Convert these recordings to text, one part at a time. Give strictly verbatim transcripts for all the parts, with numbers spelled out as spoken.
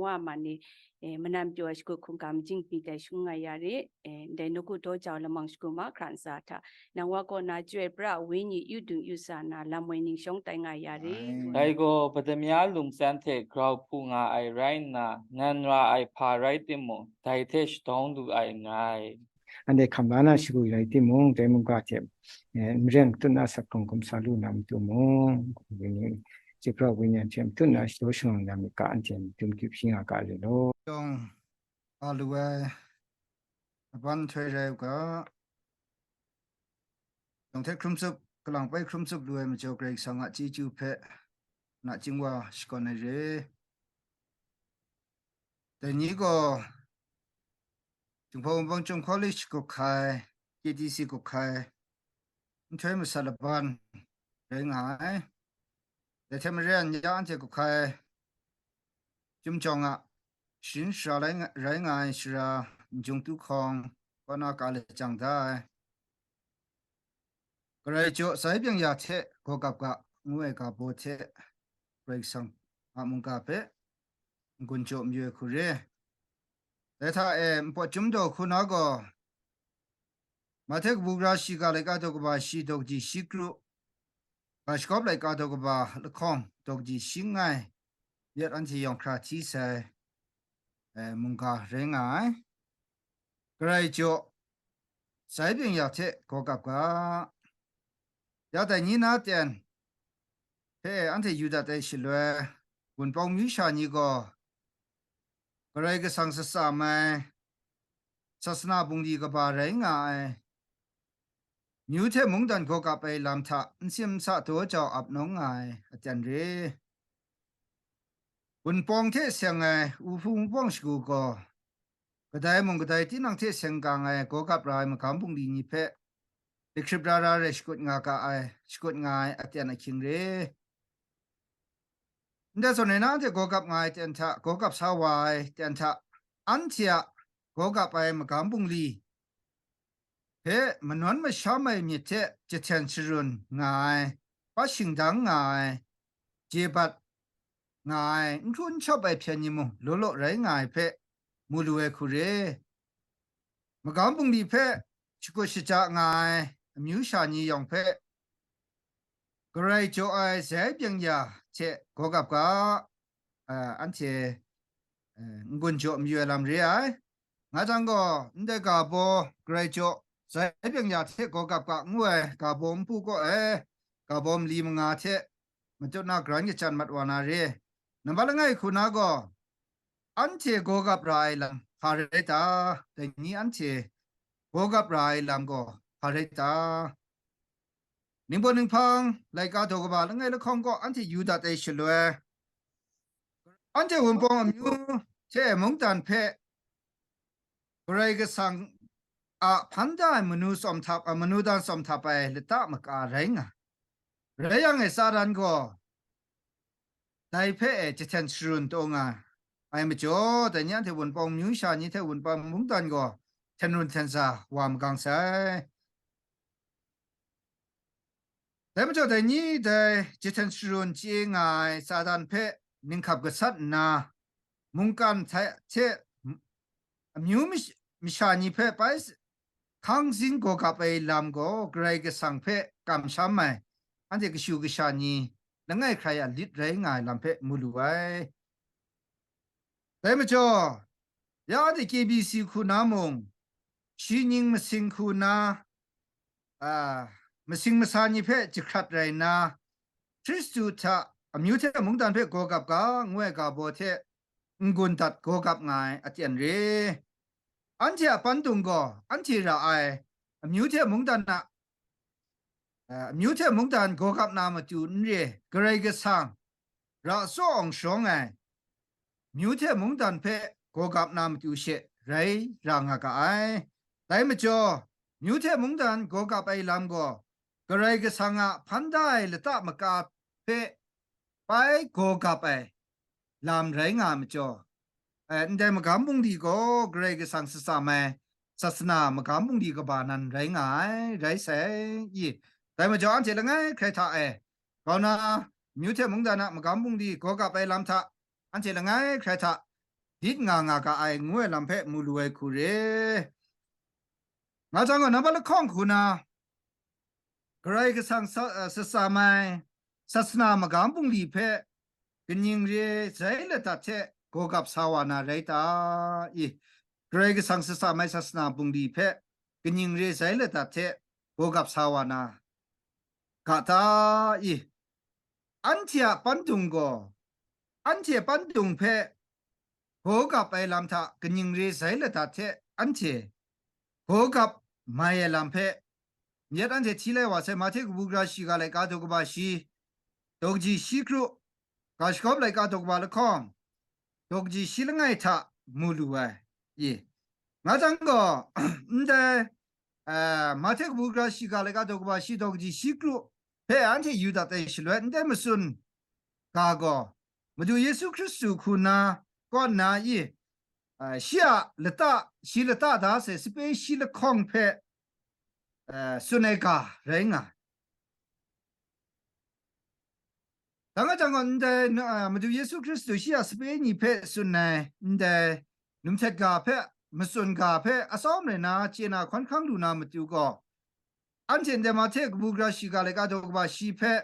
wa man ni, eh, manan pyaw ai shakut hkungga majing pyi dai shangun nga ya re, eh, ndai nawku daw jau lamang shagu ma hkra ntsa hta, nang wa kaw na Chyoi pra ai Wenyi yu dung yu sa na, lam woi ning shawng tai nga ya re. Dai gaw Padamya lungtsan hte grau hpu nga ai rai nna, nan ra ai hpa rai timung, dai hte shadawng lu ai n rai. Anhte hkam la na shagu rai timung, dai mungga hte, eh, maren matut na sat hkawng hkum sa lu na matu mung, Wenyi, Chyoi pra ai Wenyi hte matut na shadaw shangang na myit ga, anhte dum kyip hpyi nga ga re law. Yawng a lu ai laban nhtoi rai u ga, yawng hte hkrum tsup, kalang pai hkrum tsup lu ai majaw Karai Kasang a chyeju hpe nachying wa shakawn ai re. Dai ni gaw Jinghpaw Wunpawng Chyum College gup hkai, K T C gup hkai, nhtoi masat laban rai nga ai. Dai hte maren ya anhte gup hkai Chyum Jawng a sharin shara rai nga, rai nga ai sara N Jung Tu Hkawng kaw na ka lajang da ai. Karai jaw sai byeng ya hte gaw gap ga ngu ai ga baw hte Karai Kasang a mungga hpe n-gun jaw mayu ai hku re. Dai hta e npawt chyum daw hku na gaw, Mahte kabu gara shiga laika daw kaba shi daw kaji shi kru, ga shagawp laika daw kaba lahkawng daw kaji shi nngai, yet anhte yawng hkra hti sai, eh, mungga rai nga ai. Karai jaw, sai byeng ya hte gaw gap ga. Ya dai ni na ten hpe anhte yu dat ai shaloi, Wunpawng myu sha ni gaw Karai Kasang satsam ai sasana bungli kaba rai nga ai, myu hte mungdan gaw gap ai lam hta nsim nsa daw jau ap nawng nga ai aten re. Wunpawng hte seng ai Wuhpu Wunpawng shagu gaw, kadai mung kadai tinang hte seng gang ai gaw gap ra ai magam bungli ni hpe, lahkrip ra ra rai shakut nga ga ai, shakut nga ai aten ahkying re. Ndai zawn e na anhte gaw gap nga ai ten hta, gaw gap sa wa ai ten hta, anhte a gaw gap ai magam bungli hpe manawn masham ai myit hte jahten sharun nga ai, pa shingdang nga ai, je bat nga ai, n hkru n shawp ai hpyen ni mung law law rai nga ai hpe mu lu ai hku re. Magam bungli hpe shakut shaja nga ai amyu sha ni yawng hpe Karai jaw ai sai byeng ya hte gaw gap ga, a, anhte, e, n-gun jaw mayu ai lam re ai. Nga jang gaw, ndai ga baw Karai jaw sai byeng ya hte gaw gap ga ngu ai ga baw npu kaw e, ga baw mali manga hte matut na garan kachyan mat wa na re. Nambat langai hku na gaw, anhte gaw gap ra ai lam hpa rai ta? Dai ni anhte gaw gap ra ai lam gaw hpa rai ta? Ningbaw ninghpang laika daw kaba langai lahkawng kaw anhte yu dat ai shaloi, anhte Wunpawng amyu hte mungdan hpe Karai Kasang a hpan da ai manu tsawm htap, a, manu dan tsawm htap ai lata maka rai nga. Rai yang e, Satan gaw dai hpe e jahten sharun taw nga ai majaw, dai ni anhte Wunpawng myu sha ni hte Wunpawng mungdan gaw hten run hten sa wa magang sai. Dai majaw, dai ni dai jahten sharun chye nga ai Satan hpe ninghkap gasat nna, mungkan hte, hte amyu mash-, masha ni hpe pai s-, hkang zing gaw gap ai lam gaw Karai Kasang hpe kamsham ai, anhte kashu kasha ni langai hkrai a lit rai nga ai lam hpe mu lu ai. Dai majaw, ya anhte K B C hku na mung, shi ning masing hku na, a, masing masa ni hpe jahkrat rai nna, Hkristu hta amyu hte mungdan hpe gaw gap ga ngu ai ga baw hte n-gun dat gaw gap nga ai aten re. Anhte a pandung gaw anhte ra ai amyu hte mungdan a, a, amyu hte mungdan gaw gap na matu n re, Karai Kasang ra tsaw awng sharawng ai myu hte mungdan hpe gaw gap na matu she rai ra nga ga ai. Dai majaw, myu hte mungdan gaw gap ai lam gaw, Karai Kasang a hpan da ai lata maka hpe pai gaw gap ai lam rai nga ai majaw, eh, ndai magam bungli gaw Karai Kasang satsam ai sasana magam bungli kaba nan rai nga ai, rai sai i? Dai majaw, anhte langai hkrai hta e, grau na, myu hte mungdan a magam bungli gaw gap ai lam hta, anhte langai hkrai hta dit nga nga ga ai ngu ai lam hpe mu lu ai hku re. Nga jang gaw, nambat lahkawng hku na, Karai Kasang sa, a, sasam ai sasana magam bungli hpe kaning re zai ladat hte gawgap sa wa na rai ta? I, Karai Kasang sasam ai sasana bungli hpe kaning re zai ladat hte gawgap sa wa na ga ta? I, anhte a pandung gaw, anhte pandung hpe gawgap ai lam hta kaning re zai ladat hte anhte gawgap mai ai lam hpe, myit anhte hti lai wa sai. Mahte kabu gara shiga laika daw kaba shi, daw kaji shi kru, ga shagawp laika daw kaba lahkawng, daw kaji shi langai hta mu lu ai. I, nga jang gaw, ndai, a, Mahte kabu gara shiga laika daw kaba shi, daw kaji shi kru hpe anhte yu dat ai shaloi, ndai matsun ga gaw, Madu Yesu Hkristu hku na kaw nna i, a, shi a lata, shi lata da sai sape shi lahkawng hpe, a, tsun ai ga rai nga ai. Dang a jang gaw, ndai, a, Madu Yesu Hkristu shi a sape ni hpe tsun ai ndai numhtet ga hpe, matsun ga hpe atsawm rai na chye na hkawn hkang lu na matu gaw, anhte ndai Mahte kabu gara shiga laika daw kaba shi hpe,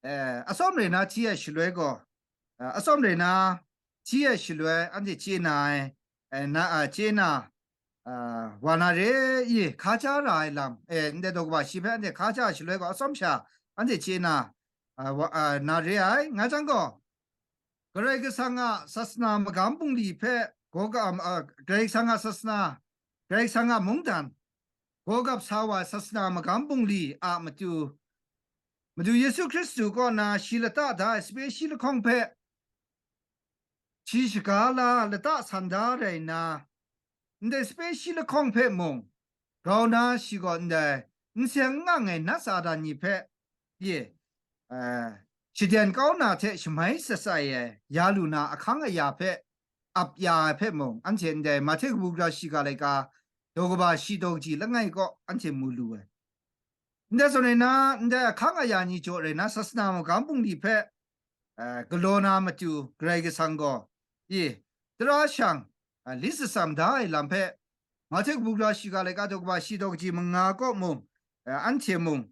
eh, atsawm rai na hti ai shaloi gaw, eh, atsawm rai na hti ai shaloi anhte chye na ai, eh, na, a, chye na, a, wa na re i, hka ja ra ai lam, eh, ndai daw kaba shi hpe anhte hka ja ai shaloi gaw, atsawm sha anhte chye na, a, wa, a, na re ai. Nga jang gaw, Karai Kasang a sasana magam bungli hpe gawgap, a, Karai Kasang a sasana, Karai Kasang a mungdan gawgap sa wa ai sasana magam bungli a matu, Madu Yesu Hkristu kaw na shi lata da ai sape shi lahkawng hpe, shi shaga la lata san da rai nna, ndai sape shi lahkawng hpe mung, grau na shi gaw ndai n seng n ang ai nat Satan ni hpe, ye, eh, shaden kau na hte shamai sasai ai ya lu na ahkang aya hpe ap ya ai hpe mung, anhte ndai Mahte kabu gara shiga laika daw kaba shi daw kaji langai kaw anhte mu lu ai. Ndai zawn rai na, ndai ahkang aya ni jaw rai na, sasana magam bungli hpe, eh, galaw na matu, Karai Kasang gaw, i, tara shang, a, lit shatsam da ai lam hpe, Mahte kabu gara shiga laika daw kaba shi daw kaji manga kaw mung, a, anhte mung,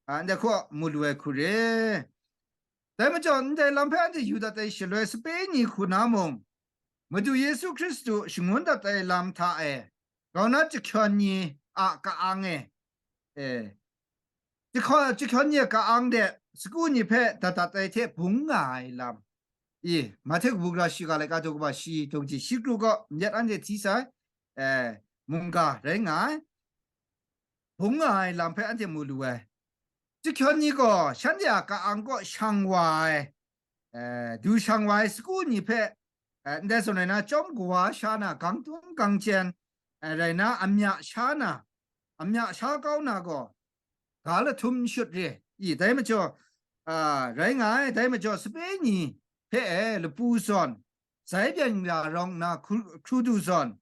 a, ndai hkaw mu lu ai hku re. Dai majaw, ndai lam hpe anhte yu dat ai shaloi, sape ni hku na mung, Madu Yesu Hkristu shangun dat ai lam hta e, grau na jahkyawn ni a ka-ang e, e, jahkyawn, jahkyawn ni a ka-ang de sagu ni hpe dat dat ai hte bung nga ai lam, i, Mahte kabu gara shiga laika daw kaba shi daw kaji shi kru gaw myit anhte hti sai, e, mungga rai nga ai, bung nga ai lam hpe anhte mu lu ai. Jahkyawn ni gaw shanhte a ka-ang kaw shang wa ai, eh, du shang wa ai sagu ni hpe, eh, ndai zawn rai na, chyawm kawa sha na, gang tung gang chyen, eh, rai na, amya sha na, amya sha kau na gaw, ga lahtum n shut re i, dai majaw, a, rai nga ai. Dai majaw, sape ni hpe e lapu zawn, zai byen ya rawng nna hkru, hkru du zawn,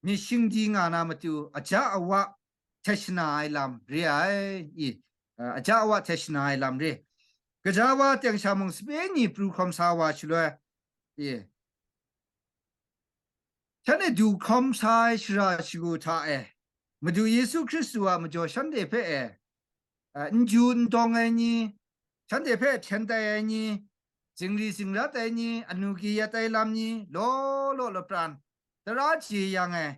myit shingdi nga na matu, aja awa hte shana ai lam re ai, i, a, aja awa hte shana ai lam re. Gaja wa teng sha mung sape ni pru hkawm sa wa shaloi, i, shanhte du hkawm sa ai shara shagu hta e, Madu Yesu Hkristu a majaw shanhte hpe e, a, n ju n dawng ai ni, shanhte hpe hpyen tai ai ni, zingri zingrat ai ni, anu kayat ai lam ni, law law lapran, tara jeyang ai,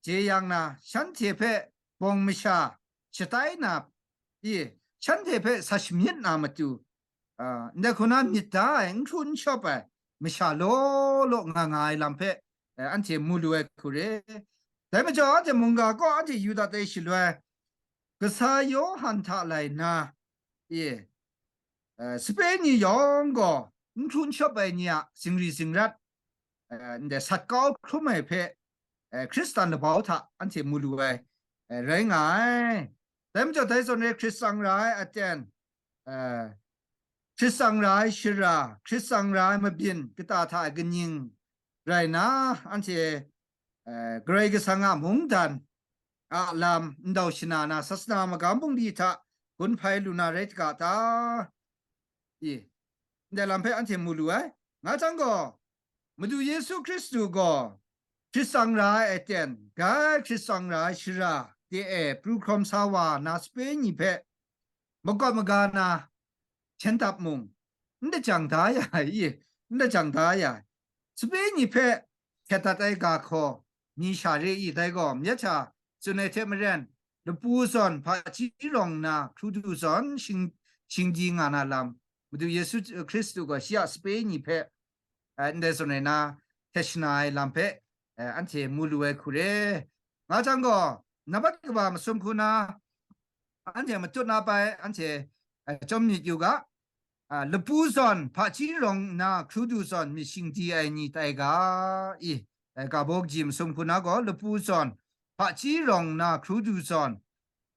jeyang na, shanhte hpe bawng masha shatai na, i, shanhte hpe sa shamyit na matu, a, ndai hku na myit da ai, n hkru n shawp ai masha law law nga nga ai lam hpe, eh, anhte mu lu ai hku re. Dai majaw, anhte mungga kaw anhte yu dat ai shaloi, kasa Yawhan hta lai nna, e, eh, sape ni yawng gaw n hkru n shawp ai ni a zingri zingrat, eh, ndai sat kau hkrum ai hpe, eh, Hkristan labau hta anhte mu lu ai, eh, rai nga ai. Dai majaw, dai zawn re, Hkrit tsang ra ai aten, eh, Hkrit tsang ra ai shara, Hkrit tsang ra ai mabyin kata hta e kaning rai na, anhte, eh, Karai Kasang a mungdan a lam ndau shana na, sasana magam bungli hta gun hpai lu na rai ta ga ta? I, ndai lam hpe anhte mu lu ai. Nga jang gaw, Madu Yesu Hkristu gaw hkrit tsang ra ai aten, grai hkrit tsang ra ai shara de e pru hkrawm sa wa na sape ni hpe makawp maga na hten dap mung, n dajang da ya ai, n dajang da ya ai. Sape ni hpe htet dat ai ga hkaw mi sha re i, dai gaw, myit sha tsun ai hte maren, lapu zawn hpaji rawng nna hkru du zawn shing-, shingdi nga na lam, Madu Yesu Hkristu gaw shi a sape ni hpe, eh, ndai zawn rai na, htet shana ai lam hpe, eh, anhte mu lu ai hku re. Nga jang gaw, nambat kaba masum hku na, anhte matut na pai, anhte, eh, chyawm myit yu ga. Ah, lapu zawn hpaji rawng nna hkru du zawn myit shingdi ai ni tai ga, i, eh, ga baw kaji masum hku na gaw, lapu zawn hpaji rawng nna hkru du zawn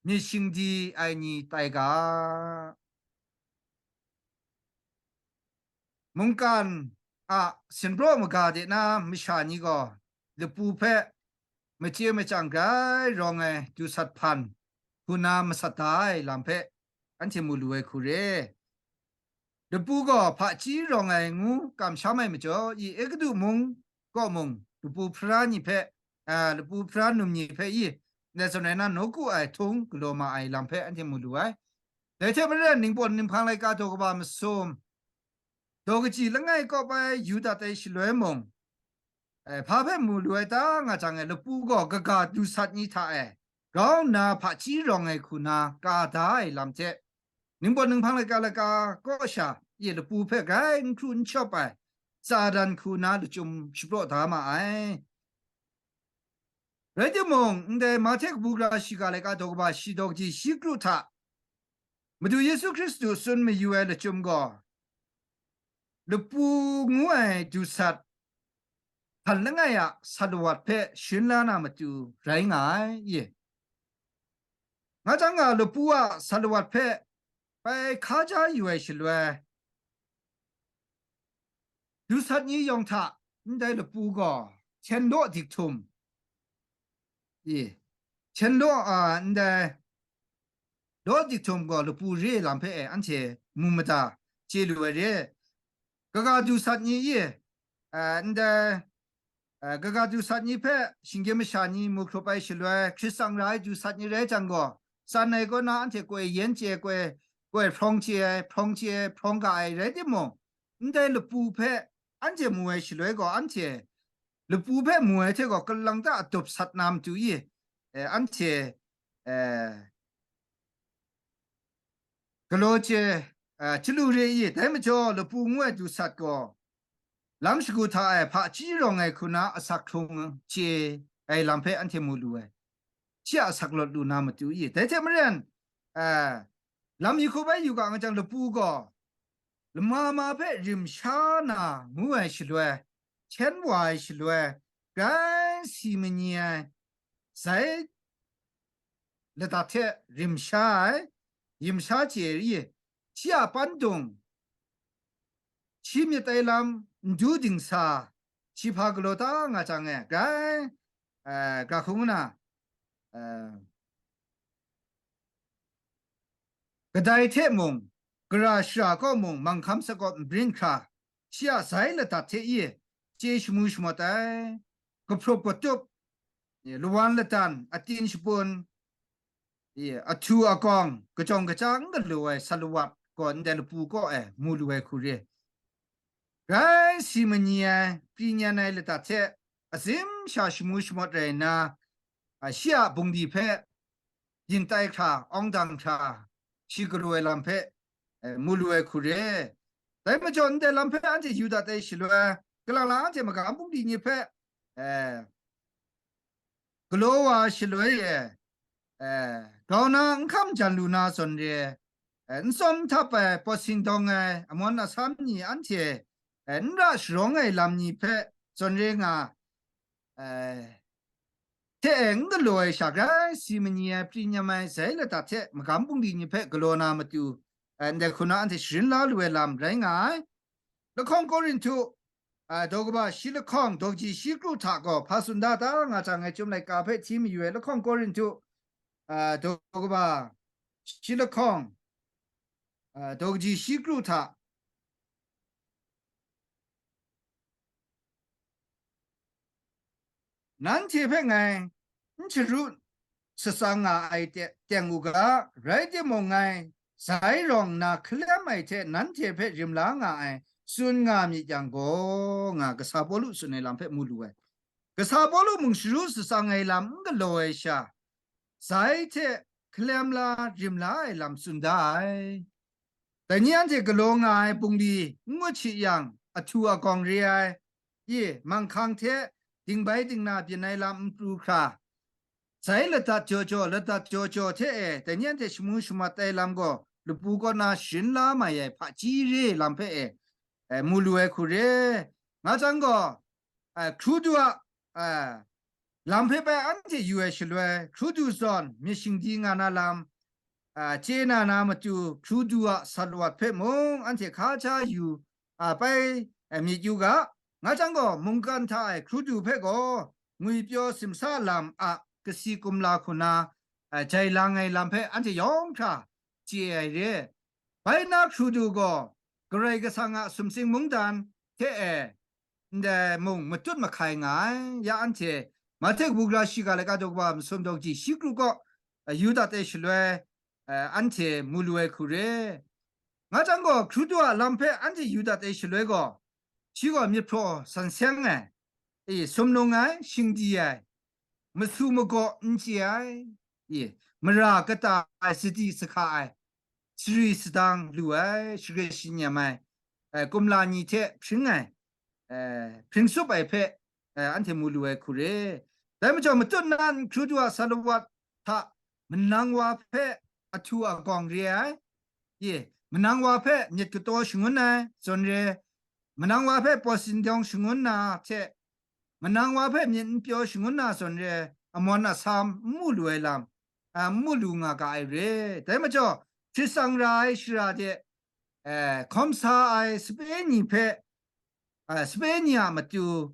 myit shingdi ai ni tai ga. Mungkan a sinpraw maga de na masha ni gaw lapu hpe machye machyang grai rawng ai dusat hpan hku na masat da ai lam hpe anhte mu lu ai hku re. Lapu gaw hpaji rawng ai ngu kamsham ai majaw, i Egutu mung kaw mung, lapu hpara ni hpe, a, lapu hpara num ni hpe i, ndai zawn rai na, nawku ai htung galaw ma ai lam hpe anhte mu lu ai. Dai hte maren, Ningpawt Ninghpang laika daw kaba masum, daw kaji langai kawp ai yu dat ai shaloi mung, eh, hpa hpe mu lu ai ta nga jang e, lapu gaw kaga dusat ni hta e grau nna hpaji rawng ai hku na ka da ai lam hte, Ningpawt Ninghpang laika laika kaw sha, i lapu hpe grai n hkru n shawp ai, tsa dan hku na lachyum shapraw da ma ai. Rai timung, ndai Mahte kabu gara shiga laika daw kaba shi daw kaji shi kru hta, Madu Yesu Hkristu tsun mayu ai lachyum gaw, lapu ngu ai dusat hkan langai a salawat hpe sharin la na matu rai nga ai, i. Nga jang nga, lapu a salawat hpe bai hkaja yu ai shaloi, dusat ni yawng hta ndai lapu gaw hten law dik htum, i, hten law, a, ndai law dik htum gaw lapu re ai lam hpe e anhte mu mada chye lu ai re. Kaga dusat ni i, a, ndai, a, kaga dusat ni hpe shinggyim masha ni mu hkrup ai shaloi, hkrit tsang ra ai dusat ni rai jang gaw, tsan ai kaw na anhte koi yen chye ai, koi, koi hprawng chye ai, hprawng chye ai, hprawng ga ai rai timung, ndai lapu hpe anhte mu ai shaloi gaw, anhte lapu hpe mu ai hte gaw, kalang ta a dup sat na matu i, eh, anhte, eh, galaw chye, eh, chyalu re i, dai majaw, lapu ngu ai dusat gaw, lam shagu hta e hpaji rawng ai hku na asak hkrung chye ai lam hpe anhte mu lu ai. Shi a asak lawt lu na matu i, dai hte maren, eh, lam mi hku bai yu ga nga jang, lapu gaw lama ma hpe rim sha na ngu ai shaloi, hten wa ai shaloi, grai si manyi ai, zai ladat hte rim sha ai, rim sha chye ai, shi a pandung, shi myit ai lam, ndu dingsa, shi hpa galaw ta nga jang e, grai, eh, ga hkung na, eh, kadai hte mung, gara shara kaw mung, manghkam sakawp nbring hkra, shi a zai ladat hte i chye shamu shamawt ai, kahprup katup, lawan ladan, atin shapun, ahtu akawng, kajawng kaja n galaw ai salawat gaw ndai lapu kaw e mu lu ai hku re. Grai si manyi ai, pringyan ai ladat hte, azim sha shamu shamawt rai nna, a, shi a bungli hpe yin tai hkra, awng dang hkra, shi galaw ai lam hpe, eh, mu lu ai hku re. Dai majaw, ndai lam hpe anhte yu dat ai shaloi, kalang lang anhte magam bungli ni hpe, eh, galaw wa shaloi e, eh, grau na n hkam jan lu na zawn re, eh, n tsawm htap ai, pawt singdawng ai, amawn asam ni anhte, eh, n ra sharawng ai lam ni hpe zawn re nga, eh, hte e n galaw ai sha grai si manyi ai, pringyan ai, zai ladat hte magam bungli ni hpe galaw na matu, eh, ndai hku na anhte sharin la lu ai lam rai nga ai. Lahkawng Korinhtu, ah, daw kaba shi lahkawng, daw kaji shi kru hta gaw hpa tsun da ta nga jang e, Chyum laika hpe hti mayu ai. Lahkawng Korinhtu, ah, daw kaba shi lahkawng, ah, daw kaji shi kru hta, nanhte hpe ngai n sharu shatsang nga ai teng u ga, rai timung, ngai zai rawng nna hkalem ai hte nanhte hpe rim la nga ai tsun nga myit yang gaw, nga kasa Pawlu tsun ai lam hpe mu lu ai. Kasa Pawlu mung sharu shatsang ai lam n galaw ai sha, zai hte hkalem la rim la ai lam tsun da ai. Dai ni anhte galaw nga ai bungli n ngut shi yang, ahtu agawng re ai, i, manghkang hte dingbai dingna byin ai lam n pru hkra, sai ladat jaw jaw, ladat jaw jaw hte e, dai ni anhte shamu shamat ai lam gaw lapu kaw na sharin la mai ai hpaji re lam hpe e, e, mu lu ai hku re. Nga chyang gaw, a, hkru du a, a, lam hpe bai anhte yu ai shaloi, hkru du zawn myit shingdi nga na lam, a, chye na na matu, hkru du a salawt hpe mung anhte hka hkya yu, a, bai, a, myit yu ga, nga chyang gaw, mungkan hta e hkru du hpe gaw, ngwipyaw simsa lam a kasi kumla hku na, a, jai lang ai lam hpe anhte yawng hkra chye ai re. Bai na hkru du gaw, Karai Kasang a sumsing mungdan hte e, ndai mung matut mahkai nga ai. Ya anhte, Mahte kabu gara shiga laika daw kaba masum daw kaji shi kru kaw, a, yu dat ai shaloi, a, anhte mu lu ai hku re. Nga chyang gaw, hkru du a lam hpe anhte yu dat ai shaloi gaw, shi gaw myit hpraw san seng ai, e, sumnung ai, shingdi ai, masu magaw n chye ai, e, mara kata ai, sadi sahka ai, sari sadang lu ai, shagrit shanyem ai, e, kumla ni hte hpring ai, e, hpring sup ai hpe, e, anhte mu lu ai hku re. Dai majaw, matut na n hkru du a salawat hta manang wa hpe ahtu agawng re ai, ye, manang wa hpe myit kataw shangun ai, zawn re, manang wa hpe pawsin dawng shangun na hte, manang wa hpe myit n pyaw shangun na zawn re, amawn asam n mu lu ai lam, a, n mu lu nga ga ai re. Dai majaw, hkrit tsang ra ai shara de, e, hkawm sa ai sape ni hpe, a, sape ni a matu,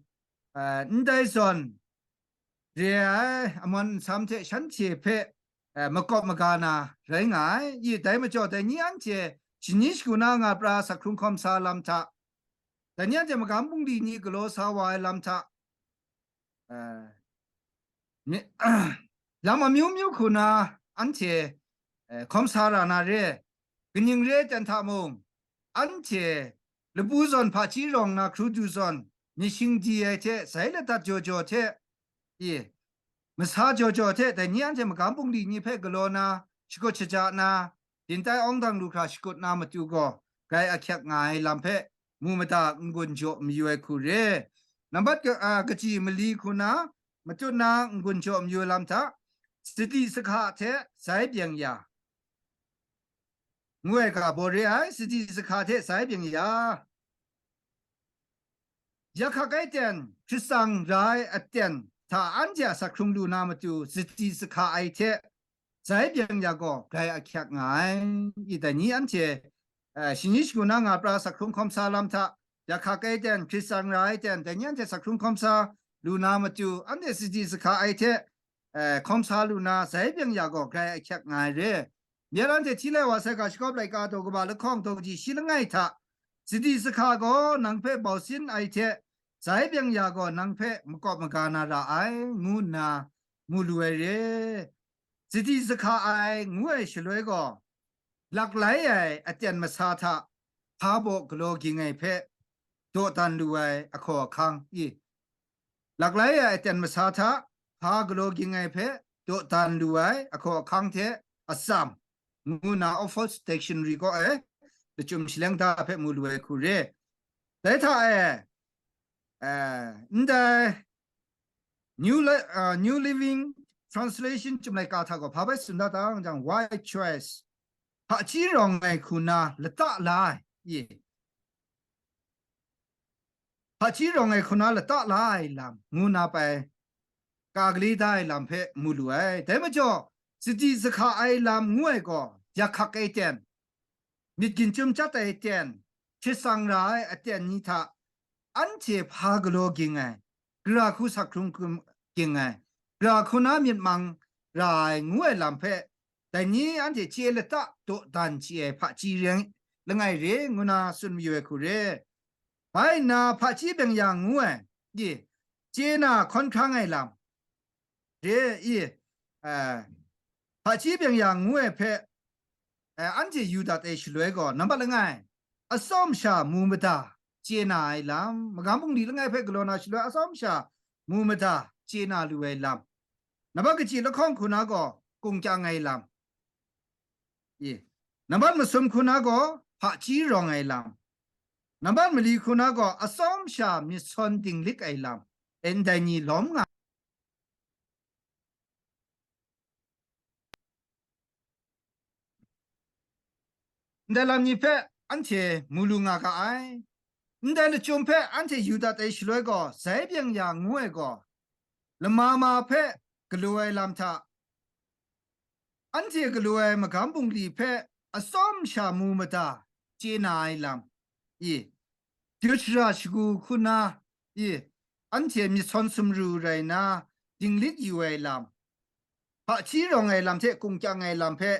a, ndai zawn re ai amawn nsam hte shanhte hpe, a, makawp maga na rai nga ai. I, dai majaw, dai ni anhte shani shagu na nga pra sa hkrung hkawm sa lam hta, dai ni anhte magam bungli ni galaw sa wa ai lam hta, a, mi-, lam amyu myu hku na anhte, e, hkawm sa ra na re, kaning re ai ten hta mung, anhte lapu zawn hpaji rawng na hkru du zawn, myit shingdi ai hte sai ladat jaw jaw hte, i, masa jaw jaw hte dai ni anhte magam bungli ni hpe galaw na, shakut shaja na, byin tai awng dang lu hkra shakut na matu gaw, grai ahkyak nga ai lam hpe mu mada n-gun jaw mayu ai hku re. Nambat ka-, a, kaji mali hku na, matut na n-gun jaw mayu ai lam hta, sadi sahka hte sai byeng ya, ngu ai ga baw re ai, sadi sahka hte sai byeng ya, ya hkak ai ten, hkrit tsang ra ai aten hta anhte a sa hkrung lu na matu, sadi sahka ai hte sai byeng ya gaw, grai ahkyak nga ai. I, dai ni anhte, eh, shani shagu na nga pra sa hkrung hkawm sa lam hta, ya hkak ai ten, hkrit tsang ra ai ten, dai ni anhte sa hkrung hkawm sa lu na matu, anhte sadi sahka ai hte, eh, hkawm sa lu na, sai byeng ya gaw, grai ahkyak nga ai re. Myit anhte hti lai wa sai ga, shakawp laika daw kaba lahkawng daw kaji shi langai hta, sadi sahka gaw nang hpe bau sin ai hte, sai byeng ya gaw nang hpe makawp maga na ra ai, ngu nna mu lu ai re. Sadi sahka ai ngu ai shaloi gaw, laklai ai aten masa hta hpa baw galaw ging ai hpe dawdan lu ai ahkaw ahkang i, laklai ai aten masa hta hpa galaw ging ai hpe dawdan lu ai ahkaw ahkang hte atsam, ngu na Oxford Dictionary kaw e lachyum shaleng da hpe mu lu ai hku re. Dai hta e, eh, ndai New Li-, uh, New Living Translation chyum laika hta gaw hpa bai tsun da ta jang, why choice? Hpaji rawng ai hku na lata la ai, ye. Hpaji rawng ai hku na lata la ai lam, ngu na bai, ka gali da ai lam hpe mu lu ai. Dai majaw, sadi sahka ai lam ngu ai gaw, ya hkak ai ten, myit ginjum chyat ai ten, hkrit tsang ra ai aten ni hta, anhte hpa galaw ging ai, gara hku sa hkrung hkum ging ai, gara hku na myit mang ra ai ngu ai lam hpe, dai ni anhte chye lata dawdan chye ai hpaji ring langai re, ngu na tsun mayu ai hku re. Bai nna hpaji byeng ya ngu ai, i, chye na hkawn hkrang ai lam, re i, eh, hpaji byeng ya ngu ai hpe, eh, anhte yu dat ai shaloi gaw, nambat langai, atsawm sha mu mada chye na ai lam, magam bungli langai hpe galaw na shaloi atsawm sha mu mada chye na lu ai lam, nambat kaji lahkawng hku na gaw kung kyang ai lam, i, nambat masum hku na gaw hpaji rawng ai lam, nambat mali hku na gaw atsawm sha myit sawn dinglik ai lam, ndai ni lawm nga. Ndai lam ni hpe anhte mu lu nga ga ai. Ndai lachyum hpe anhte yu dat ai shaloi gaw, zai byeng ya ngu ai gaw, lama ma hpe galaw ai lam hta, anhte galaw ai magam bungli hpe atsawm sha mu mada chye na ai lam, i, dut shara shagu hku na, i, anhte myit sawn sumru rai na, dinglik yu ai lam, hpaji rawng ai lam hte kung kyang ai lam hpe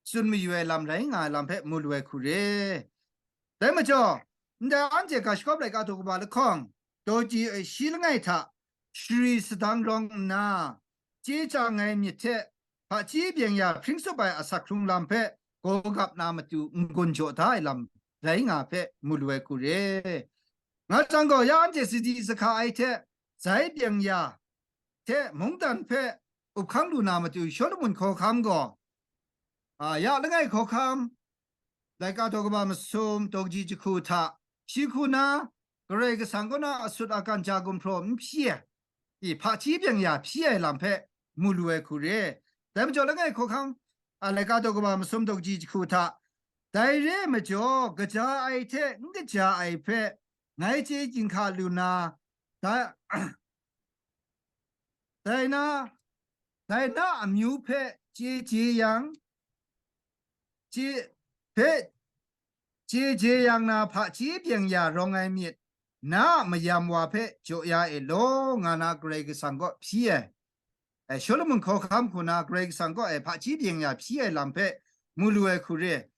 tsun mayu ai lam rai nga ai lam hpe mu lu ai hku re. Dai majaw, ndai anhte ga shagawp laika daw kaba lahkawng, daw ji ai shi langai hta shari sadang rawng nna, chye chyang ai myit hte hpaji byeng ya hpring tsup ai asak hkrung lam hpe gaw gap na matu n-gun jaw da ai lam rai nga hpe mu lu ai hku re. Nga jang gaw, ya anhte sadi sahka ai hte, zai byeng ya hte mungdan hpe up hkang lu na matu Shawlumon hkawhkam gaw, a, ya langai hkawhkam, laika daw kaba masum, daw kaji jahku hta, shi hku na, Karai Kasang kaw na asut akan ja gumhpraw n hpyi ai, i, hpaji byeng ya hpyi ai lam hpe mu lu ai hku re. Dai majaw langai hkawhkam, a, laika daw kaba masum, daw kaji jahku hta, dai re ai majaw, kaja ai hte n kaja ai hpe ngai chye ginhka lu na, da, dai na, dai na amyu hpe chye chye yang, chye, hpe chye chye yang na hpaji byeng ya rawng ai myit, na a mayam wa hpe jaw ya e law, nga na Karai Kasang kaw hpyi ai. E, Shawlumon hkawhkam hku na Karai Kasang kaw e hpaji byeng ya hpyi ai lam hpe mu lu ai hku re.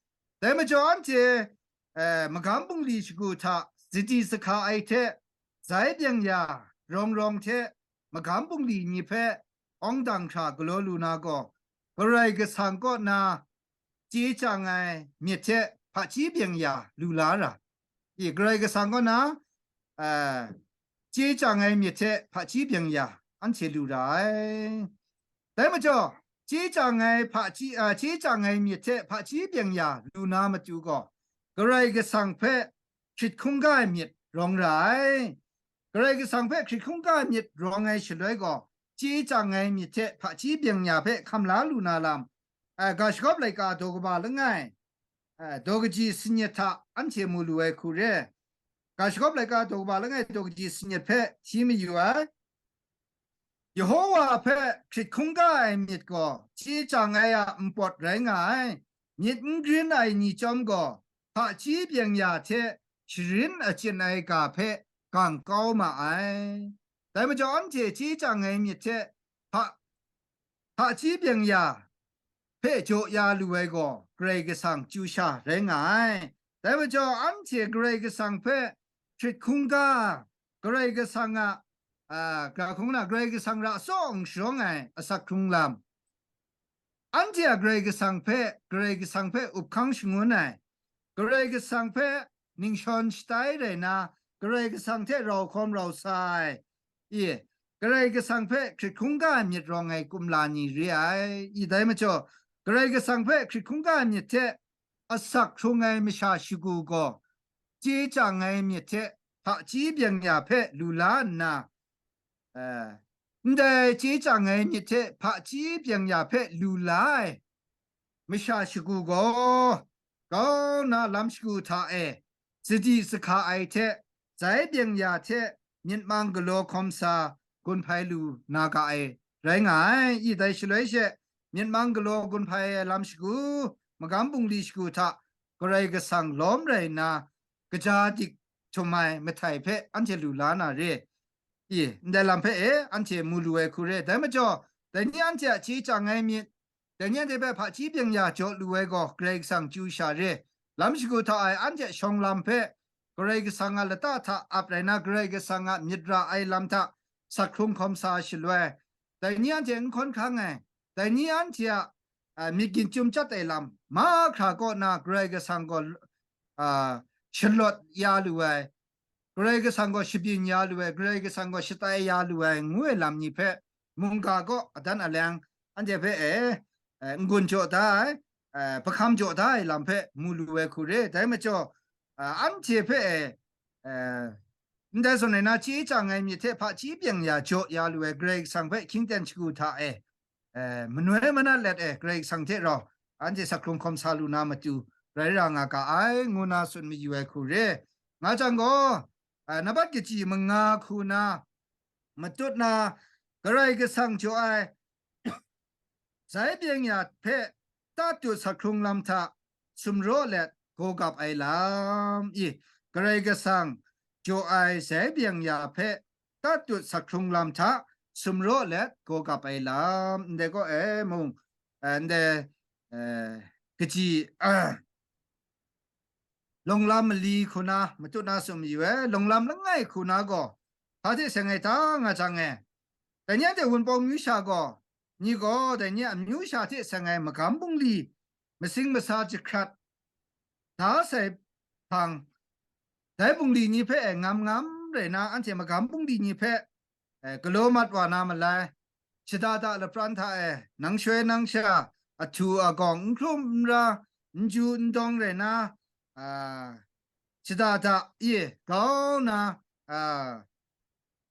Dai majaw anhte, e, magam bungli shagu hta sadi sahka ai hte, zai byeng ya rawng rawng hte magam bungli ni hpe awng dang hkra galaw lu na gaw, Karai Kasang kaw na chye chyang ai myit hte hpaji byeng ya lu la ra. I, Karai Kasang kaw na, a, chye chyang ai myit hte hpaji byeng ya anhte lu ra ai. Dai majaw, chye chyang ai hpaji, a, chye chyang ai myit hte hpaji byeng ya lu na matu gaw, Karai Kasang hpe hkrit hkungga ai myit rawng ra ai. Karai Kasang hpe hkrit hkungga ai myit rawng ai shaloi gaw, chye chyang ai myit hte hpaji byeng ya hpe hkam la lu na lam, a, ga shagawp laika daw kaba langai, a, daw kaji sanit hta anhte mu lu ai hku re. Ga shagawp laika daw kaba langai daw kaji sanit hpe hti mayu ai. Yehowa hpe hkrit hkungga ai myit gaw chye chyang ai a npawt rai nga ai. Myit n grin ai ni chyawm gaw, hpaji byeng ya hte sharin achyin ai ga hpe gang kau ma ai. Dai majaw, anhte chye chyang ai myit hte hpa, hpaji byeng ya hpe jaw ya lu ai gaw, Karai Kasang chyu sha rai nga ai. Dai majaw, anhte Karai Kasang hpe hkrit hkungga, Karai Kasang a, a, ga hkung na, Karai Kasang ra tsaw n sharawng ai asak hkrung lam, anhte a Karai Kasang hpe, Karai Kasang hpe up hkang shangun ai, Karai Kasang hpe ningshawn shatai rai na, Karai Kasang hte rau hkawm rau sa ai, i, Karai Kasang hpe hkrit hkungga ai myit rawng ai kumla ni re ai. I, dai majaw, Karai Kasang hpe hkrit hkungga ai myit hte asak hkrung ai masha shagu gaw, chye chyang ai myit hte hpaji byeng ya hpe lu la nna, eh, ndai chye chyang ai myit hte hpaji byeng ya hpe lu la ai masha shagu gaw, kau na lam shagu hta e sadi sahka ai hte, zai byeng ya hte myit mang galaw hkawm sa gun hpai lu na ga ai rai nga ai. I, dai shaloi she, myit mang galaw gun hpai ai lam shagu, magam bungli shagu hta Karai Kasang lawm rai nna, kaja dik htum ai mahtai hpe anhte lu la na re. I, ndai lam hpe e anhte mu lu ai hku re. Dai majaw, dai ni anhte a chye chyang ai myit, dai ni anhte hpe hpaji byeng ya jaw lu ai gaw, Karai Kasang chyu sha re. Lam shagu hta ai anhte shawng lam hpe Karai Kasang a lata hta ap rai na, Karai Kasang a myit ra ai lam hta sak hkrung hkawm sa shaloi, dai ni anhte n hkawn hkang ai, dai ni anhte a, a, myit ginjum chyat ai lam, mahkra kaw na Karai Kasang gaw, a, shalawt ya lu ai, Karai Kasang gaw shabyin ya lu ai, Karai Kasang gaw shatai ya lu ai, ngu ai lam ni hpe, mungga kaw adan aleng, anhte hpe e, e, n-gun jaw da ai, e, hpahkam jaw da ai lam hpe mu lu ai hku re. Dai majaw, a, anhte hpe e, e, ndai zawn e na chye chyang ai myit hte hpaji byeng ya jaw ya lu ai Karai Kasang hpe hkying ten shagu hta e, e, manoi manat let e Karai Kasang hte rau anhte sakhkrung hkawm sa lu na matu rai ra nga ga ai, ngu na tsun mayu ai hku re. Nga jang gaw, a, nambat kaji manga hku na matut na Karai Kasang jaw ai sai byeng ya hpe tatut sakhkrung lam hta sumraw let gaw gap ai lam i, Karai Kasang jaw ai sai byeng ya hpe tatut sakhkrung lam hta sumraw let gaw gap ai lam, ndai kaw e mung, eh, ndai, eh, kaji, lawng lam mali hku na matut na tsun mayu ai, lawng lam langai hku na gaw, hpa hte seng ai ta nga jang e, dai ni anhte Wunpawng amyu sha gaw, ni gaw dai ni a amyu sha hte seng ai magam bungli, masing masa jahkrat da sai hpang, dai bungli ni hpe e ngam ngam rai na, anhte magam bungli ni hpe, e, galaw mat wa na malai, shada da lapran hta e, nang shoi nang sha, ahtu agawng, n hkrum n ra, n ju n dawng rai na, a, shada da i grau na, a,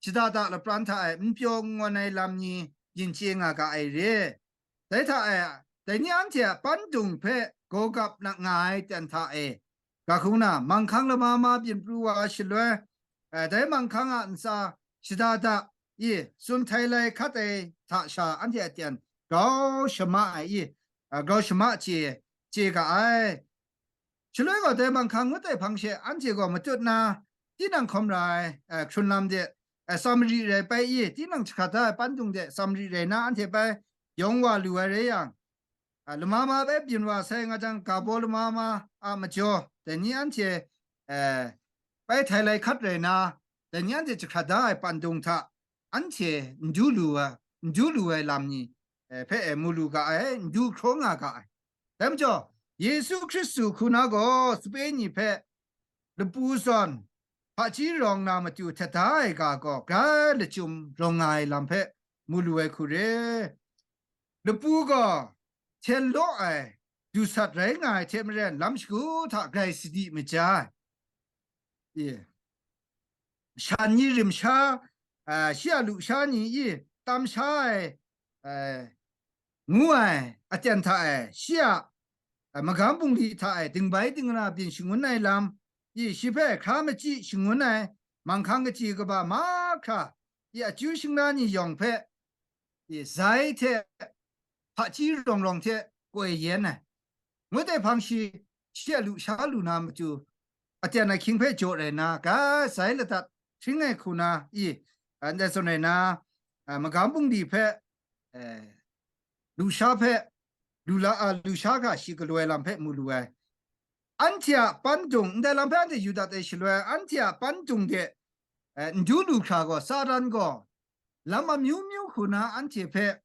shada da lapran hta e n pyaw n ngawn ai lam ni byin chye nga ga ai re. Dai hta e, dai ni anhte a pandung hpe gaw gap na nga ai ten hta e, ga hkung na, manghkang lama ma byin pru wa shaloi, eh, dai manghkang a ntsa shada da i, tsun htai lai hkat ai hta sha anhte a ten grau shama ai i, eh, grau shama chye, chye ga ai. Shaloi gaw dai manghkang ngut ai hpang she anhte gaw matut na, tinang hkawm ra ai, eh, hkrun lam de, eh, Samari rai pai i, tinang jahkrat da ai pandung de Samari rai na anhte bai yawng wa lu ai rai yang, a, lama ma bai byin wa sai nga jang, ga baw lama ma a majaw, dai ni anhte, eh, bai htai lai hkat rai na, dai ni anhte jahkrat da ai pandung hta anhte n du lu ai, n du lu ai lam ni, eh, hpe e mu lu ga ai, n du hkraw nga ga ai. Dai majaw, Yesu Hkristu hku na gaw sape ni hpe lapu zawn hpaji rawng na matu htet da ai ga gaw grai lachyum rawng nga ai lam hpe mu lu ai hku re. Lapu gaw hten law ai dusat rai nga ai hte maren, lam shagu hta grai sadi maja ai. Shan ni rim sha, a, shi a lusha ni i tam sha ai, a, ngu ai aten hta e, shi a, a, magam bungli hta e dingbai dingna byin shangun ai lam, i shi hpe hkra machyi shangun ai manghkang kachyi kaba mahkra, i akyu shingna ni yawng hpe, i zai hte hpaji rawng rawng hte koi yen ai. Ngut ai hpang shi, shi a lusha lu na matu, aten ahkying hpe jaw rai na, ga sai ladat hpring ai hku na, i, ndai zawn rai na, a, magam bungli hpe, e, lusha hpe, lu la, a, lusha ga shi galaw ai lam hpe mu lu ai. Anhte a pandung, ndai lam hpe anhte yu dat ai shaloi, anhte a pandung de, e, n du lu hkra gaw, Satan gaw lam amyu myu hku na anhte hpe,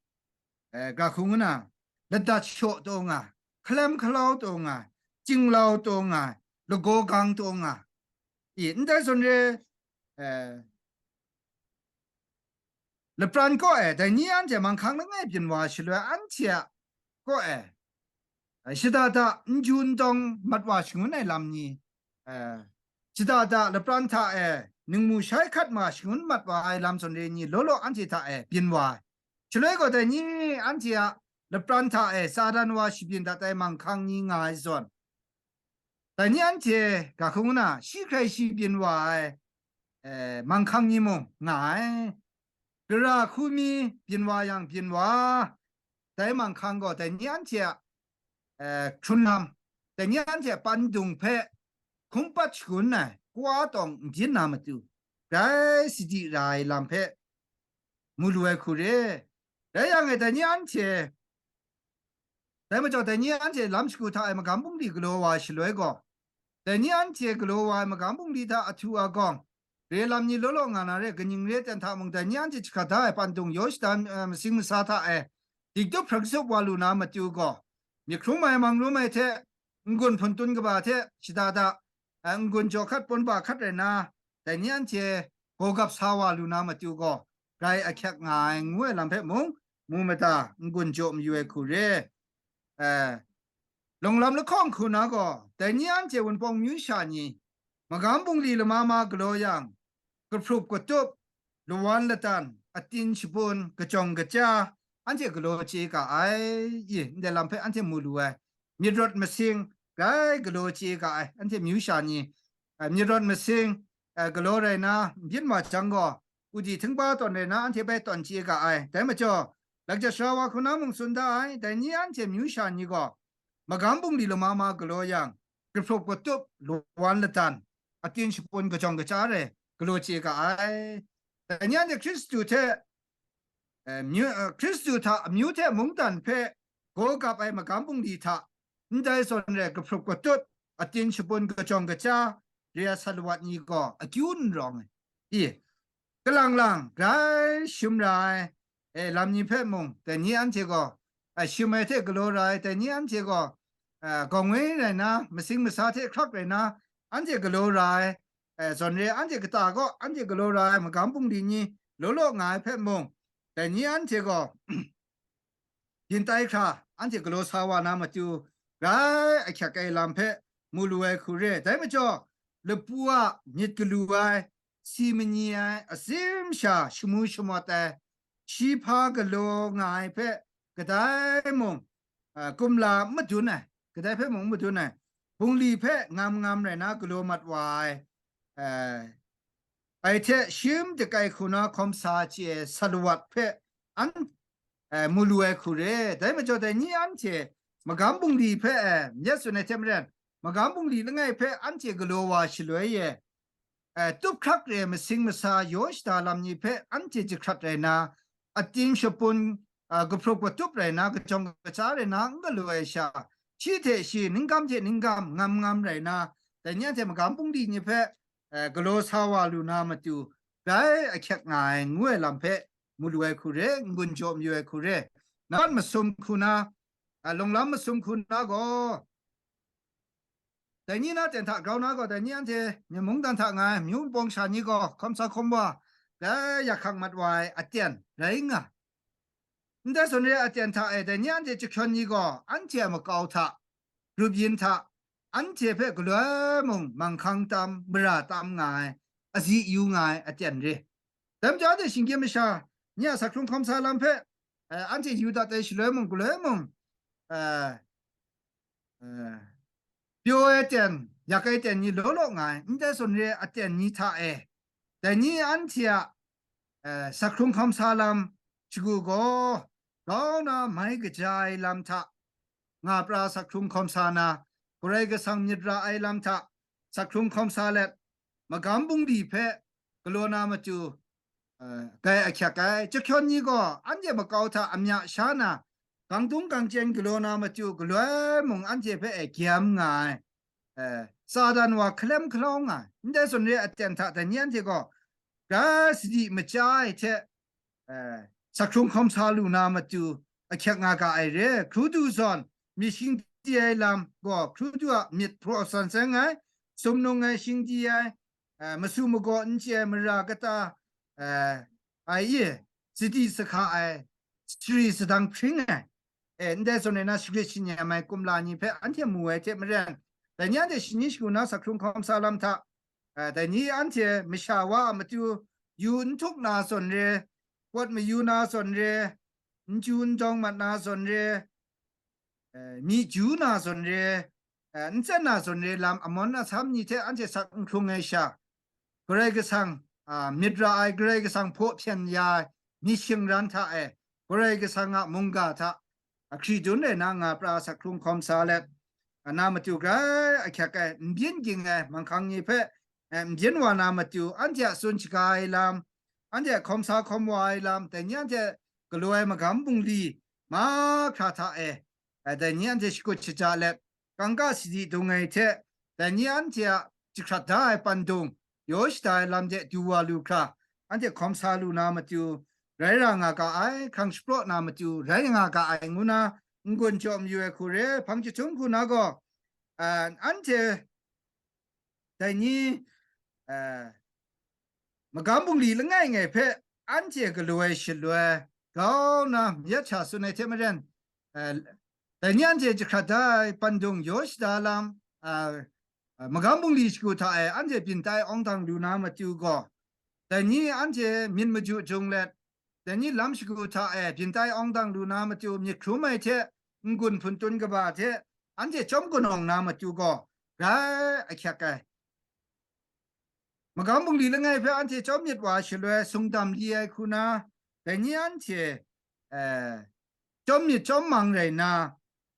e, ga hku ngu na, ladat shaw taw nga, hkalem hkalau taw nga, chyinglau taw nga, lagaw gang taw nga, i, ndai zawn re, e, lapran kaw e, dai ni anhte manghkang langai byin wa shaloi, anhte a kaw e, e, shada da n ju n dawng mat wa shangun ai lam ni, e, shada da lapran hta e ningmu shai hkat ma shangun mat wa ai lam zawn re ni law law anhte hta e byin wa ai. Shaloi gaw dai ni anhte a lapran hta e Satan wa shabyin dat ai manghkang ni nga ai zawn, dai ni anhte ga hku ngu na, shi hkrai shi byin wa ai, e, manghkang ni mung nga ai. Gara hku mi byin wa yang byin wa, dai manghkang gaw dai ni anhte a, e, hkrun lam, dai ni anhte a pandung hpe hkum pat shangun ai, kwa tawng n byin na matu, grai sadi ra ai lam hpe mu lu ai hku re. Rai yang e, dai ni anhte, dai majaw, dai ni anhte lam shagu hta e magam bungli galaw wa ai shaloi gaw, dai ni anhte galaw wa ai magam bungli hta ahtu agawng, re lam ni law law nga na re, kaning re ten hta mung dai ni anhte jahkrat da ai pandung yaw shada, eh, masing masa hta e, diktup hpraksup wa lu na matu gaw, myit hkrum ai, mang rum ai hte, n-gun hpun tun kaba hte shada da, eh, n-gun jaw hkat pawn ba hkat rai na, dai ni anhte gaw gap sa wa lu na matu gaw, grai ahkyak nga ai, ngu ai lam hpe mung, mu mada, n-gun jaw mayu ai hku re. Eh, lawng lam lahkawng hku na gaw, dai ni anhte Wunpawng myu sha ni, magam bungli lama ma galaw yang, kahprup katup, lawan ladan, atin shabun, kajawng kaja, anhte galaw chye ga ai, i, ndai lam hpe anhte mu lu ai. Myit rawt masing, grai galaw chye ga ai, anhte myu sha ni, eh, myit rawt masing, eh, galaw rai na, n byin wa jang gaw, udi htingba tawn rai na, anhte bai tawn chye ga ai. Dai majaw, lakjat sara wa hku na mung tsun da ai, dai ni anhte myu sha ni gaw, magam bungli lama ma galaw yang, kahprup katup, lawan ladan, atin shabun, kajawng kaja re, galaw chye ga ai. Dai ni anhte Hkristu hte, eh, myu-, eh, Hkristu hta amyu hte mungdan hpe gaw gap ai magam bungli hta, ndai zawn re kahprup katup, atin shabun, kajawng kaja, re ai sat lawat ni gaw akyu n rawng ai. I, kalang lang grai shim ra ai, e, lam ni hpe mung, dai ni anhte gaw, a, shim ai hte galaw ra ai, dai ni anhte gaw, a, gawng woi rai na, masing masa hte hkrak rai na, anhte galaw ra ai, e, zawn re, anhte kata kaw, anhte galaw ra ai, magam bungli ni law law nga ai hpe mung, dai ni anhte gaw, byin tai hkra, anhte galaw sa wa na matu, grai ahkyak ai lam hpe mu lu ai hku re. Dai majaw, lapu a myit galu ai, si manyi ai, atsim sha shamu shamawt ai, shi hpa galaw nga ai hpe kadai mung, a, kumla n madun ai, kadai hpe mung n madun ai, bungli hpe ngam ngam rai na galaw mat wa ai, a, ai hte shim dakai hku na hkawm sa chye ai sat lawat hpe an, eh, mu lu ai hku re. Dai majaw dai ni anhte magam bungli hpe, eh, myit tsun ai hte maren, magam bungli langai hpe anhte galaw wa shaloi e, eh, tup hkrak re masing masa yaw shada lam ni hpe anhte jahkrat rai na, atin shapun, ah, kahprup katup rai na, kajawng kaja rai na, n galaw ai sha, shi hte shi, ninggam hte ninggam, ngam ngam rai na, dai ni anhte magam bungli ni hpe, eh, galaw sa wa lu na matu, grai ahkyak nga ai, ngu ai lam hpe mu lu ai hku re, n-gun jaw mayu ai hku re. Nakan masum hku na, a, lawng lam masum hku na gaw, dai ni na ten hta grau na gaw, dai ni anhte mungdan hta nga ai, myu npawng sha ni gaw, hkawm sa hkawm wa, grai yak hkang mat wa ai aten rai nga. Ndai zawn re ai aten hta e, dai ni anhte jahkyawn ni gaw, anhte a makau hta, grup yin hta, anhte hpe galoi mung manghkang tam, mara tam nga ai, azi yu nga ai aten re. Dai majaw, anhte shinggyim masha ni a sak hkrung hkawm sa lam hpe, eh, anhte yu dat ai shaloi mung, galoi mung, eh, eh, pyaw ai aten, yak ai aten ni law law nga ai, ndai zawn re ai aten ni hta e, dai ni anhte a, eh, sak hkrung hkawm sa lam shagu gaw, grau na mai kaja ai lam hta, nga pra sak hkrung hkawm sa na, Karai Kasang myit ra ai lam hta, sak hkrung hkawm sa let, magam bungli hpe galaw na matu, eh, grai ahkyak ai. Jahkyawn ni gaw, anhte makau hta amya sha na, gang dung gang chyen galaw na matu, galoi mung anhte hpe e gyam nga ai. Eh, Satan wa hkalem hkalau nga ai. Ndai zawn re ai aten hta dai ni anhte gaw, ga sadi maja ai hte, eh, sak hkrung hkawm sa lu na matu ahkyak nga ga ai re. Hkrudu zawn myit shingdi ai lam gaw, hkrudu a myit hpraw san seng ai, sumnung ai, shingdi ai, eh, masu magaw n chye ai, mara kata, eh, ai e, sadi sahka ai, sari sadang hpring ai, e, ndai zawn e na shagrit shanyem ai kumla ni hpe anhte mu ai hte maren, dai ni anhte shani shagu na sak hkrung hkawm sa lam hta, eh, dai ni anhte masha wa a matu yu n htuk na zawn re, pawt mayu na zawn re, n chyu n jawng mat na zawn re, eh, myi ju na zawn re, eh, n tsen na zawn re lam amawn asam ni hte anhte sak n hkrung ai sha, Karai Kasang, a, myit ra ai, Karai Kasang hpaw hpyen ya ai myit shingran hta e, Karai Kasang a mungga hta, a, hkri dun rai na nga pra sak hkrung hkawm sa let, a, na matu grai ahkyak ai, n byin ging ai manghkang ni hpe, eh, n byin wa na matu, anhte a tsun shaga ai lam, anhte a hkawm sa hkawm wa ai lam, dai ni anhte galaw ai magam bungli mahkra hta e, eh, dai ni anhte shakut shaja let, kangka sadi dung ai hte, dai ni anhte a jahkrat da ai pandung, yaw shada ai lam de du wa lu hkra, anhte hkawm sa lu na matu, rai ra nga ga ai, hkrang shapraw na matu, rai nga ga ai, ngu na, n-gun jaw mayu ai hku re, hpang chyahtum hku na gaw, a, anhte dai ni, a, magam bungli langai ngai hpe anhte galaw ai shaloi, grau na mayat sha tsun ai hte maren, a, dai ni anhte jahkrat da ai pandung yaw shada lam, a, a, magam bungli shagu hta e anhte byin tai awng dang lu na matu gaw, dai ni anhte myit maju jung let, dai ni lam shagu hta e byin tai awng dang lu na matu myit hkrum ai hte n-gun hpun tun kaba hte anhte chyawm kanawng na matu gaw, grai ahkyak ai. Magam bungli langai hpe anhte chyawm myit wa shaloi sungdam li ai hku na, dai ni anhte, eh, chyawm myit chyawm mang rai nna,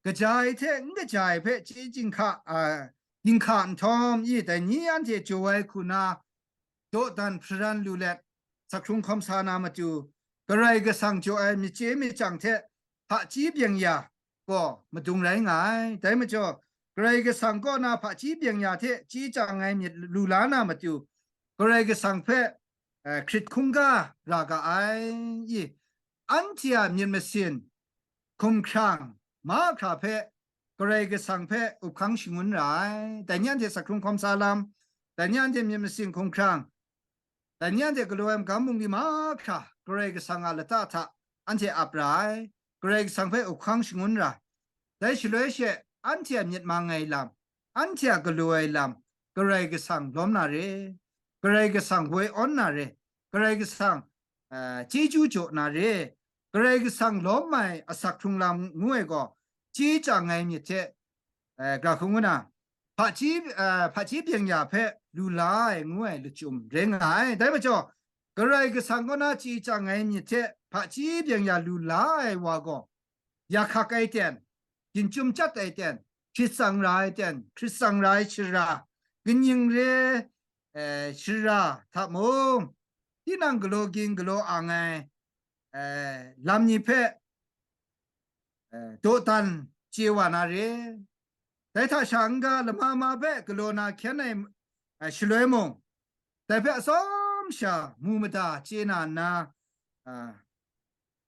kaja ai hte n kaja ai hpe chye jinghka, a, ginhka nhtawm i, dai ni anhte jaw ai hku na, dawdan hparan lu let, sakhkrung hkawm sa na matu, Karai Kasang jaw ai myit chye myit chyang hte hpaji byeng ya gaw madung rai nga ai. Dai majaw, Karai Kasang kaw na hpaji byeng ya hte chye chyang ai myit lu la na matu, Karai Kasang hpe, eh, hkrit hkungga ra ga ai. I, anhte a myit masin, hkumhkrang, mahkra hpe Karai Kasang hpe up hkang shangun ra ai. Dai ni anhte sakhkrung hkawm sa lam, dai ni anhte myit masin hkumhkrang, dai ni anhte galaw ai magam bungli mahkra Karai Kasang a lata hta anhte ap ra ai, Karai Kasang hpe up hkang shangun ra ai. Dai shaloi she, anhte a myit mang ai lam, anhte a galaw ai lam, Karai Kasang lawm na re, Karai Kasang woi awn na re, Karai Kasang, eh, chyeju jaw na re, Karai Kasang lawm ai asak hkrung lam ngu ai gaw, chye chyang ai myit hte, eh, ga hkung ngu na, hpaji, eh, hpaji byeng ya hpe lu la ai ngu ai lachyum rai nga ai. Dai majaw, Karai Kasang kaw na chye chyang ai myit hte hpaji byeng ya lu la ai wa gaw, ya hkak ai ten, ginchyum chyat ai ten, hkrit tsang ra ai ten, hkrit tsang ra ai shara, kaning re, eh, shara hta mung, tinang galaw ging galaw ang ai, eh, lam ni hpe, eh, dawdan chye wa na re. Dai hta sha n-ga lama ma hpe galaw na hkyen ai, eh, shaloi mung, dai hpe atsawm sha mu mada chye na nna, a,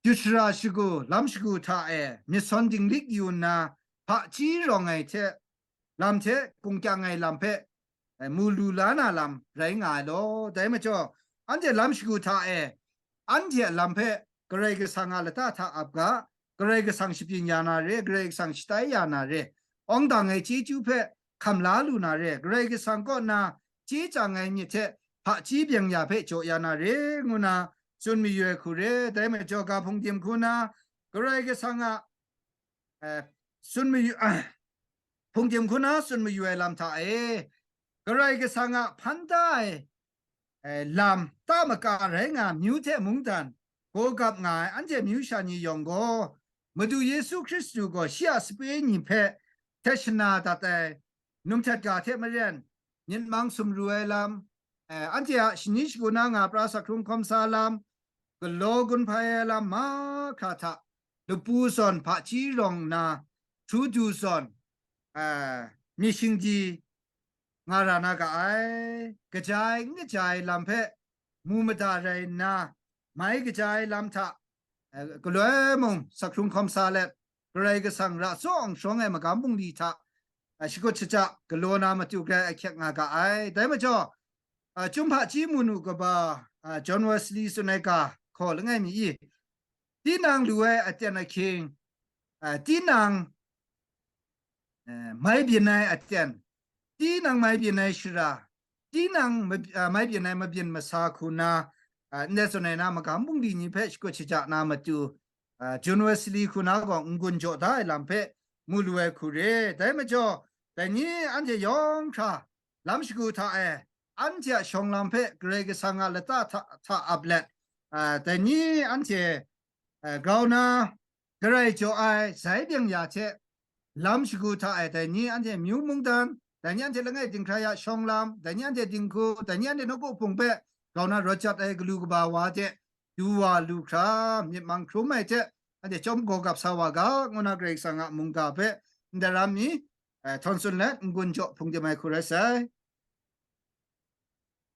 yu shara shagu, lam shagu hta e myit sawn dinglik yu nna, hpaji rawng ai hte, lam hte kungkyang ai lam hpe, eh, mu lu la na lam rai nga ai law. Dai majaw, anhte lam shagu hta e, anhte a lam hpe Karai Kasang a lata hta ap ga, Karai Kasang shabyin ya na re, Karai Kasang shatai ya na re, awng dang ai chyeju hpe hkam la lu na re, Karai Kasang kaw na chye chyang ai myit hte hpaji byeng ya hpe jaw ya na re, ngu na tsun mayu ai hku re. Dai majaw, ga hpungdim hku na Karai Kasang a, eh, tsun mayu, hpungdim hku na tsun mayu ai lam hta e, Karai Kasang a hpan da ai, eh, lam ta maka rai nga myu hte mungdan gaw gap nga ai anhte myu sha ni yawng gaw, Madu Yesu Hkristu gaw shi a sape ni hpe htet shana dat ai, num htet ga hte maren, myit mang sumru ai lam, eh, anhte a shani shagu na nga pra sakhkrung hkawm sa lam, galaw gun hpai ai lam mahkra hta, lapu zawn hpaji rawng nna, hkru du zawn, eh, myit shingdi nga ra na ga ai, kaja ai n kaja ai lam hpe mu mada rai nna, mai kaja ai lam hta, eh, galoi mung sakhkrung hkawm sa let, Karai Kasang ra tsaw ang shawng ai magam bungli hta, eh, shakut shaja galaw na matu grai ahkyek nga ga ai. Dai majaw, eh, Chyum Hpaji Munu kaba, eh, John Wesley tsun ai ga hkaw langai mi i, tinang lu ai aten ahkying, eh, tinang, eh, mai byin ai aten, tinang mai byin ai shara, tinang mab-, ah, mai byin ai mabyin masa hku na, ah, ndai zawn ai na magam bungli ni hpe shakut shaja na matu, ah, John Wesley hku na gaw n-gun jaw da ai lam hpe mu lu ai hku re. Dai majaw, dai ni anhte yawng hkra lam shagu hta e, anhte a shawng lam hpe Karai Kasang a lata hta, hta ap let, ah, dai ni anhte, ah, grau na, Karai jaw ai sai byeng ya hte lam shagu hta e, dai ni anhte myu mungdan, dai ni anhte langai dinghkra ya shawng lam, dai ni anhte dinghku, dai ni anhte nawku hpung hpe grau na rawt jat ai galu kaba wa hte du wa lu hkra, myit mang hkrum ai hte anhte chyawm gaw gap sa wa ga, ngu na Karai Kasang a mungga hpe ndai ram mi, eh, htawn tsun let n-gun jaw hpungdim ai hku rai sai.